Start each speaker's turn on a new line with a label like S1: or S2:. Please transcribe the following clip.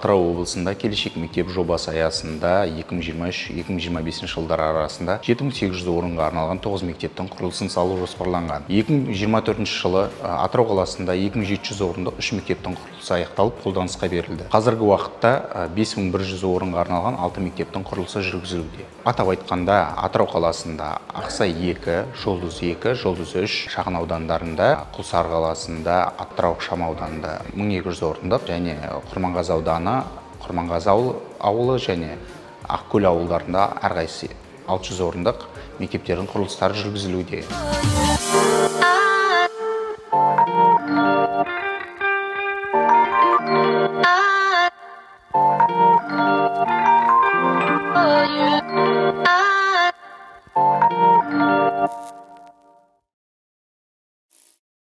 S1: Атырау облысында «Келешек мектеп» жобасы аясында 2023-2025 жылдар арасында 7800 орынға арналған 9 мектептің құрылысын салу жоспарланған. 2024 жылы Атырау қаласында 2700 орындық 3 мектептің құрылысы аяқталып, қолданысқа берілді. Қазіргі уақытта 5100 орынға арналған 6 мектептің құрылысы жүргізілуде. Атап айтқанда, Атырау қаласында Ақсай 2, Жұлдыз 2, Жұлдыз 3 шағын аудандарында, Құлсары қаласында, Атырау ықшам ауданында 1200 орындық және Құрманғазы ауданы, Құрманғазы ауылы және Ақкөл ауылдарында әрқайсысы 600 орындық мектептердің құрылыстары жүргізілуде.